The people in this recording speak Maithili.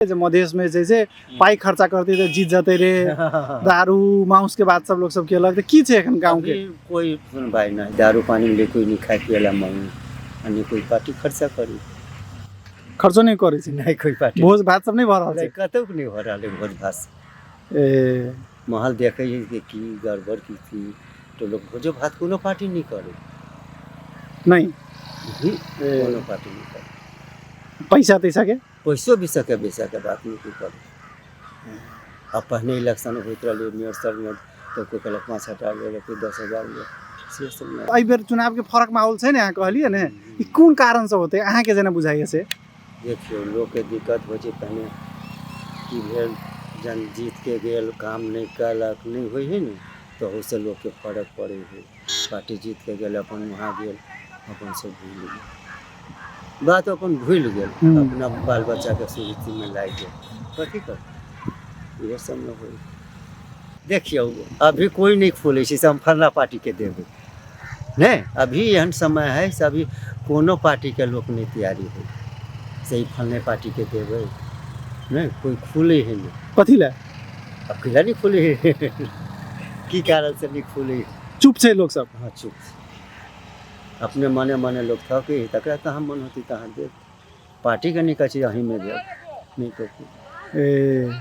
जे मधेश में जे छै पाइ खर्चा करतै तऽ जीत जतै रे, दारू मांस के बात सब लोग सब केलक, तऽ की छै एखन गाँव के? अभी कोई सुनवाई नहीं, दारू पानी में कोई नहीं खाए पिए ला मांगे आ नहीं कोई पार्टी खर्चा करी। खर्चो नहि करै छै? नहीं कोई पार्टी। भोज भात सब नहि भऽ रहल नहीं, छै? कतौ नहीं हो रहा है भोज भात। ए। माहौल देखे है कि की गड़बड़ की थी तो लोग भोजो भात कोनो पार्टी नहीं करे। नहि? ही, कोनो पार्टी नहीं करे। पैसा तैसा के? पैसो भी सके पैसा के बात नहीं कोई करे। अब पहिने इलेक्शन होइत रहलै मेयर सर में तऽ कोई कहलक 5,000 लेलक, कोई 10,000 लेलक, से सब नहि। एहि बेर चुनाव के फरक माहौल छै ने, अहाँ कहलियै ने, ई कोन कारण से होतै, अहाँके जेना बुझाइए से? देखियौ, लोकके दिक्कत होइ छै। पहिने की भेल, जन जीत के गेल, काम नहि कयलक, नहि होइ हइ ने, तऽ ओहूसँ लोकके फरक पड़ै हइ। पार्टी जीत के गेल, अपन वहाँ गेल, अपन सब भूलि गेल बात, अपन भूलि गेल। अपना बाल बच्चाके सुरक्षितमे लागि गेल, कथी करतै? इहो सब ने होइ। देखियौ, अभी कोइ नहि खोलै छै से हम फल्लाँ पार्टीके देबै। नहि, अभी एहन समय है से अभी कोनो पार्टीके लोक नहि तैयारी होइ से ई फल्ले पार्टीके देबै। नहि कोइ खुलै है नहि। कथी लए? अब कैला नहि खुलै है? की कारण से नहि खुलै है? चुप छै लोक सब? हाँ, चुप। अपने मने मने लोक थकै है, तकरा तहाँ मन होतै तहाँ देब। पार्टीके नहि कहै छै अहीँमे देब, नहि कहू। ए।